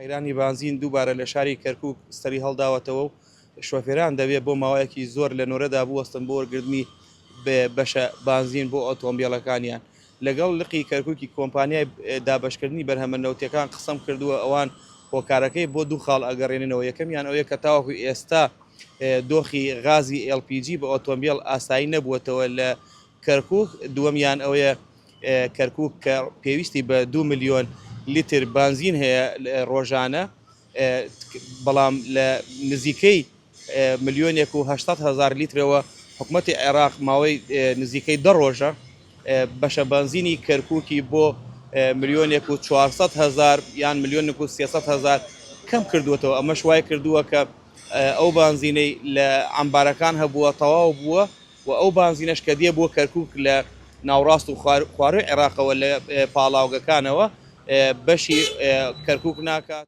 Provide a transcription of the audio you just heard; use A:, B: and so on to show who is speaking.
A: قەیرانی بانزین دووبارە لە شاری کەرکوک سەری هەڵداوەتەوە و شۆفێران دەبێت بۆ ماوەیەکی زۆر لە نۆرەدا بوەستن بۆ وەرگرتنی بەشە بانزین بۆ ئۆتۆمبێلەکانیان. لەگەڵ لقی کەرکوکی کۆمپانیای دابەشکردنی بەرهەمە نەوتیەکان قسەم کردووە، ئەوان هۆکارەکەی بۆ دوو خاڵ ئەگەڕێننەوە، یەکەمیان ئەوەیە کە تاوەکو ئێستا دۆخی غازی LPG بە ئۆتۆمبێل ئاسایی نەبووەتەوە لە کەرکوک، دووەمیان ئەوەیە کەرکوک کە پێویستی بە دوو ملیۆن لیتر بانزین هەیە ڕۆژانە، بەڵام لە نزیکەی ملیۆنێک و 800 هەزار لیترەوە حکومەتی عێراق ماوەی نزیکەی 10 ڕۆژە بەشە بەنزینی کەرکوکی بۆ ملیۆنێک و 400 هەزار یان ملیۆنێک و 300 هەزار کەم کردووەتەوە. ئەمەش وای کردووە کە ئەو بانزینەی لە عەمبارەکان هەبووە تەواو بووە و ئەو بانزینەش کە دێ بۆ کەرکوک لە ناوڕاست و خوارووی عێراقەوە لە پاڵاوگەکانەوە بەشی کەرکوک ناکات.